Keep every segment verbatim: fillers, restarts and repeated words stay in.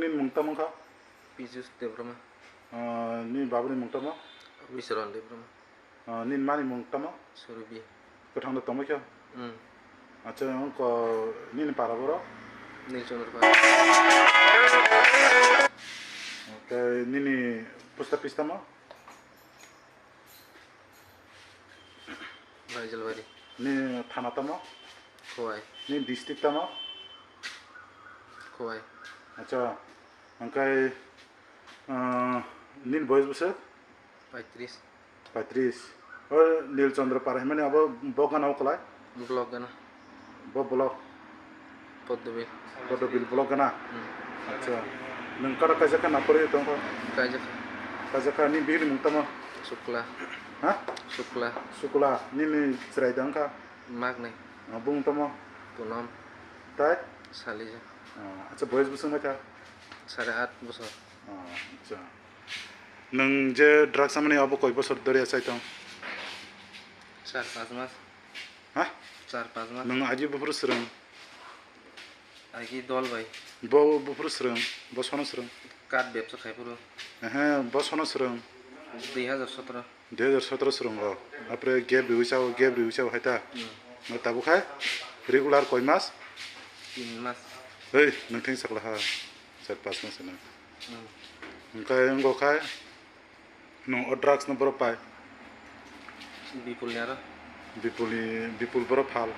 Nini mung tamo kha? Pijus Debbarma. Ah, nini babuni mung tamo? Bisaron Debbarma. Ah, nini mani mung tamo? Surubi. Kwthang da tongbai kha? Hmm. Acha, wngkha nini para borok? Nilchandra para. Okay, nini post office tamo? Raijalbari. Ni thana tamo? Khowai. Ni district tamo? Khowai. Acha, angkai, ah, nini boyes bwswk? Paitris. Paitris. O Nilchandra para himani abo bok gana okolai? Block gana. Bo block? Poddobil. Poddobil block gana? Hmm. Acha. Nwng kara kaijak kha na pore tong kha? Kaijak kha. Kaijak kha, ni bihini mung tamo? Sukla. Ha? Sukla. Sukla. Nini chwrai da wngkha? Maknai. Ah, bung tamo? Punam. Tai? Salija. Ah, acha, boyes bwswk mai kha? Sare at bosor. Ah, acha. Nwng je drugs amani abo koi bosor dori achai tong? Char panch mas. Ha? Char panch mas. Nwng agi buphuru swrwng? Agi dol bai. Bo buphuru swrwng, bo sono swrwng? Kat bebsa khai phuru. Ehe, bo sono swrwng? Dui hajar sotro. Dui hajar sotro swrwng o. Apre gap riwi chao, gap riwi chao hai ta? Hmm. Nwng tabuk hai regular koi mas? Tin mas. Hei, nwng theng sakla ha. Char panch mas na. Hmm. Hwnkhe wngkha khai? Nwng o drugs no borok pai? Bipul ni aro. Bipul ni, Bipul borok phal?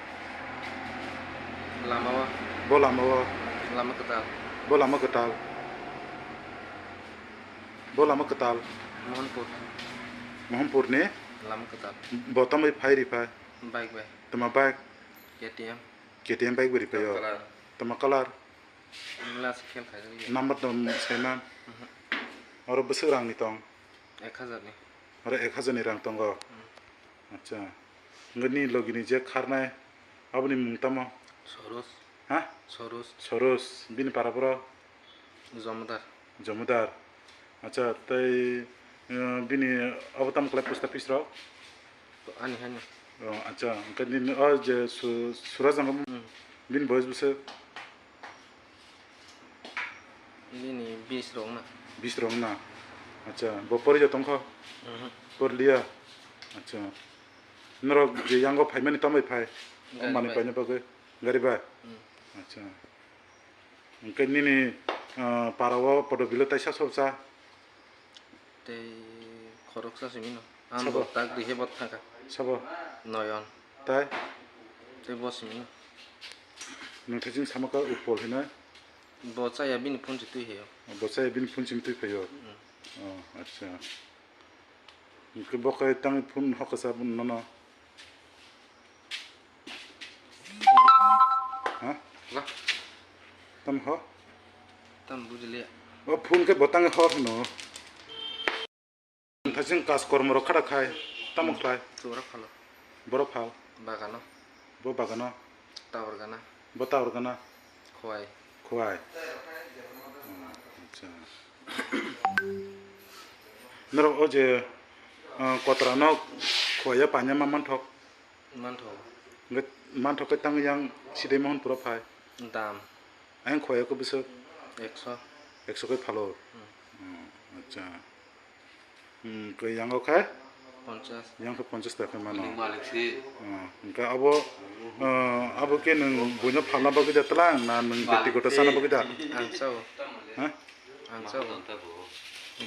Lama o. Bo lama o? Lama kwtal. Bo lama kwtal. Bo lama kwtal. Mohanpur. Mohanpur ni? Lama kwtal. Bo tambai phai ri phai? Bike bai. Tama bike? K T M. K T M bike bai ri phai o? Tama colour? Tama colour? Wngla se khel khaijak ya. Number tong saiman? Mhm. Oro bwswk rang ni tong? Ek hajar ni. Oro ek hajar ni rang tongo? Hmm. Acha. Wngkha ni logi ni je kharnai, aboni mung tamo? Soros. Ha? Soros. Soros. Bini para boro? Jomodar. Jomodar. Acha, tei, eh, bini abo tamo khlai post office rok? To ani hani. Oh, acha, hwnkhe nini o je Su-, Suraj ang Hmm. bini boyes bwswk? Bini bis rok na. Bis rok na. Acha, bo pori ja tongkho? Mhm. Porliya. Acha. Norok je yango phaimani tambai phai? O Gari manwi bai. Paina bagwi? Gari bai? Hmm. Acha. Hwnkhe nini, ah, para o podo bilo taisa sobsa? Tei khoroksa simi no. Ang Sabo? Bo tak di he bo thangkha. Sabo? Noyon. Tai? Tei bo simi no. Nwng thaiching sama kha Upol hinwi? Bo chaya bini phone se twi phaio. Bo chaya bini phone simi twi phaio? Mm. Oh, acha. Hwnkhe bo khe tang phone hoksa nono. Ha? Wah. Tam ho? Tam bujiliya. O phone khe botang hor hwno. Thajing kas kormo rok khada khai. Tamo khlai? Chura phalo. Borok phal. Bagano. Bo bagano. Tower gana. Bo tower gana. Khwai. Khwai. Hmm, acha. Norok o je, ah, kotora no khwaya panya ma manthok. Manthok. Hwnkhe manthok khe tang yang sidai mohon pura phai. Dam. Ayang khwaya khe bwswk? Ekso. Ekso khe phalo. Hmm. Hmm, acha. Hmm, khe yang o khe? Ponchas. Yang khe ponchas ta khe mano. Malik si. Hmm, hwnkhe abo, ah, abo khe nwng buino phalna bagwi da tlang na nwng Malik betigoto si. Sana bagwi da? Ang sao. Ha? Ang sao.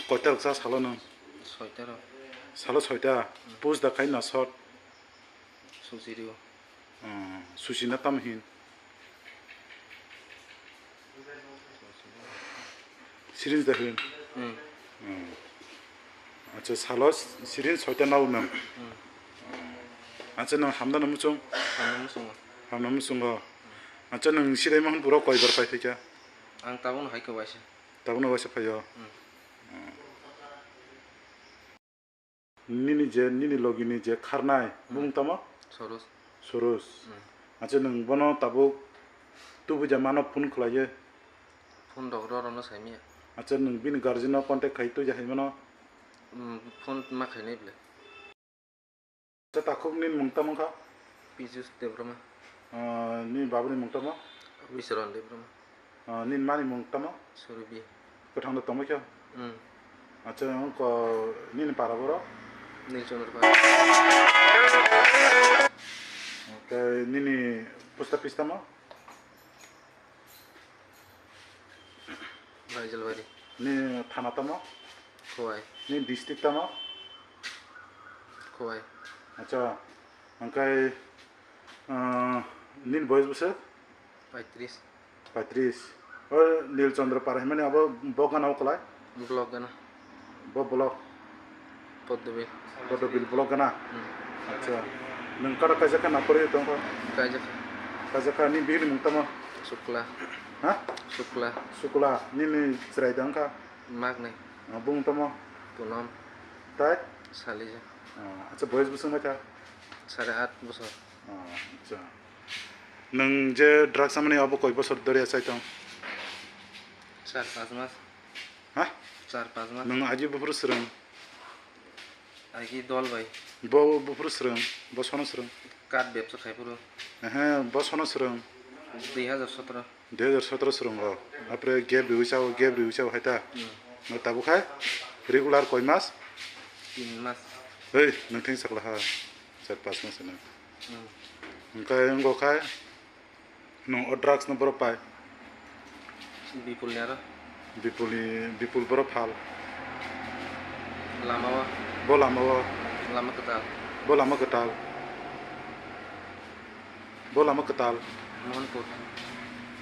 Koita rok cha salo nwng? Soita rok. Salo soita. Hmm. Push da khai na shot? Susi rio. Hmm, susi na tam hin? Syringe da hin? Hmm. Hmm. Acha, salo syringe soita nao nang? Hmm. Acha, nang hamda na muchung? Hamda muchungo. Hamda muchungo. Acha, nang sidai mahon pura koi bar pai thika? Ang tabuk no hai khe waisa. Tabuk no waisa phaio? Hmm. Hmm. Nini je, nini logi ni je kharnai, hmm, bumung tamo? Soros. Soros. Hmm. Acha, nwng bono tabuk tubuja mano phone khlaiye? Phone rok rw rw no saimanya. Acha, nwng bini guardian no contact khai tuja hai mano? Hmm, phone ma khainai bwle. Acha, takhuk nini mung tamo kha? Pijus Debbarma. Ah, nini babuni mung tamo? Bisaron Debbarma. Ah, nini mani mung tamo? Surubi. Kwthang da tongbai khe? Hmm. Acha, wngkha nini para borok? Nilchandra para. Oke, nini post office tamo? Baijalbari. Nini thana tamo? Khowai. Nini district tamo? Khowai. Acha, hwnkhe, ah, nini boyes bwswk? Paitris. Paitris. O Nilchandra para himani abo bo gana o kwlai? Block gana. Bo block? Poddobil. Poddobil block gana? Hmm. Acha. Nwng kara kaijak kha na porwi tongkha? Kaijak kha. Kaijak kha, ni bihini mung tamo? Sukla. Ha? Sukla. Sukla. Nini chwrai da wngkha? Magnai. Ah, bung tamo? Punam. Tai? Salija. Ah, acha, boyes bwswk wngkha? Sare at bosor. Ah, acha. Nwng je drugs amani abo koi bosor dori achai tong? Char pas mas. Ha? Char pas mas. Nwng agi buphuru swrwng? Agi dol bai. Bo buphuru swrwng, bo sono swrwng? Kat bebsa khai phuru. Ehe, bo sono swrwng? Dui hajar sotro. Dui hajar sotro swrwngo. Apre gap riwi chao, gap riwi chao hai ta? Hmm. No tabuk hai? Regular koi mas? Tin mas. Hei, nwng theng sakla ha. Char pas mas no. Hmm. Hwnkhe wngkha khai? No, o drugs no borok pai? Bipul ni aro. Bipul ni, Bipul borok phal? Lama o. Bo lama o? Lama kwtal. Bo lama kwtal. Bo lama kwtal. Mohanpur.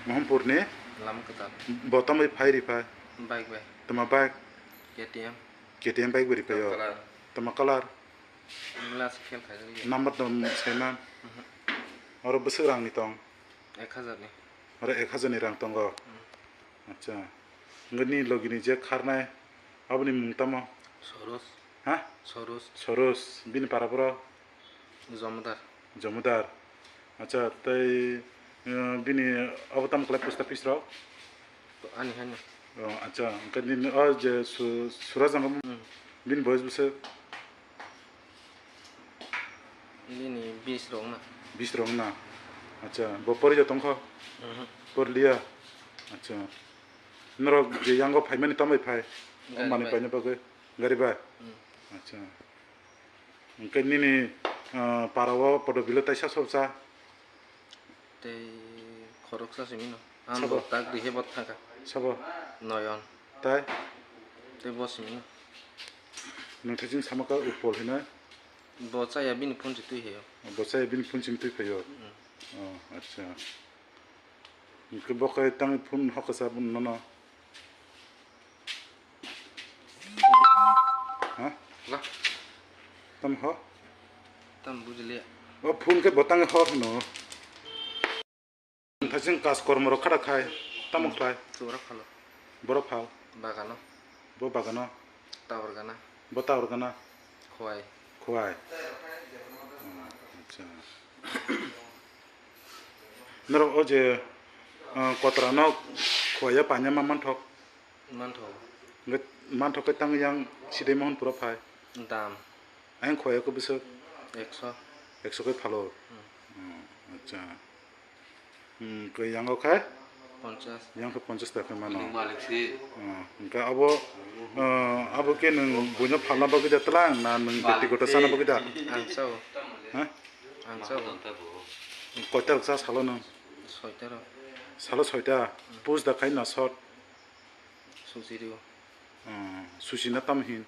Mohanpur ni? Lama kwtal. Bo tambai phai ri phai? Bike bai. Tama bike? K T M. K T M bike bai ri phai o? Tama colour? Tama colour? Glass khel khaijak ya. Number tong saiman. Mhm. Oro bwswk rang ni tong? Ek hajar ni. Oro ek hajar ni rang tongo. Hmm. Acha. Nini logi ni je kharnai, aboni mung tamo? Soros. Ha? Soros. Soros. Bini para boro? Jomodar. Jomodar. Acha, tei, eh, bini abo tamo khlai post office rok? Ani hani. Oh, acha, hwnkhe nini o je su-, Suraj ang Hmm. bini boyes bwswk? Bini bis rok na. Bis rok na. Acha, bo pori ja tongkho? Mhm. Porliya. Acha. Norok je yango phaimani tambai phai? O Gari manwi bai. paina bagwi gari bai? Hmm. Acha. Hwnkhe nini, ah, para o podobilo taisa sob cha? Tei khoroksa simi no. Ang Sabo? bo tak rihe bo thangkha. Sabo? Noyon. Tai? Tei bo simi no. Nwng thaiching sama kha Upol hinwi? Bo chaya bini phone se twi heyo. Bo chaya bini phone simi twi phaio? Hmm. Oh, acha. Hwnkhe bo khe tang phone hoksa bo nono. Ha? La. Tam ho? Tam bujiliya. O phone khe bo tang hor hwno. Thajing kas kormo rok khada khai. Tamo khlai. Chura phalo. Boro phal. Bagano. Bo bagano. Tawar gana. Bo tawar gana. Khwai. Khwai. Hmm, acha. Norok o je, ah, kotora no khwaya panya ma manthok. Manthok. Nge manthok ke tang yang sidai mohon pura phai. Dam. Ayang khwaya ko bwswk? Ekso. Ekso ke phalo. Hmm. Hmm, acha. Hmm, ke yang o khai? Ponchas. Yang ke ponchas ta khai mano. Malik si. Hmm, hingke abo, ah, abo ke nung buino phalna bagwi da tlang na nung Malik bektikoto si. sana bagwi da? Ang sao. Ha? Ang sao. Koita rok cha salo nung? Soita rok. Salo soita. Hmm. Push da khai na shot? Susi rio. Hmm, susi na tam hin?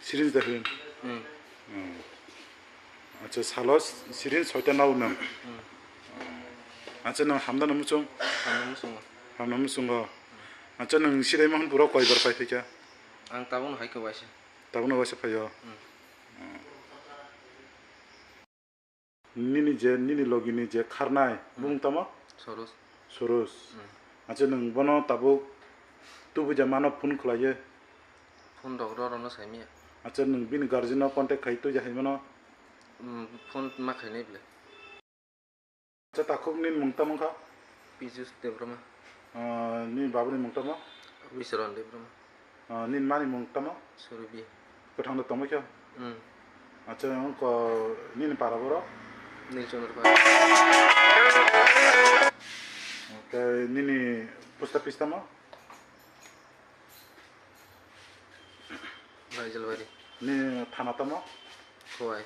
Sirin da hin? Hmm. Hmm. Acha, salo sirin soita nau nung? Hmm. Hmm. Acha, nung hamda na muchung? Hamda muchungo. Hamda muchungo. Acha, nung sidai mohon pura koi bar pai thika? Ang tabuk no hai khe waisa. Tabuk no waisa phaio? Hmm. Hmm. Nini je, nini logi ni je kharnai, Hmm. bung tamo? Soros. Soros. Hmm. Acha, nung bono tabuk tubuja mano phone khlaiye? Phone rok ro rono saimiya. Acha, nung bini guardian no contact khai tuja hai mano? Hmm, phone ma khainai ble. Acha, takhuk nini mung tamo kha? Pijus Debbarma. Ah, nini babuni mung tamo? Bisaron Debbarma. Ah, nini mani mung tamo? Surubi. Kwthang da tongbai khe? Hmm. Acha, wngkha nini para borok? Nil Chandra Pai. Oke, nini post office tamo? Baijalbari. Ni thana tamo? Khowai.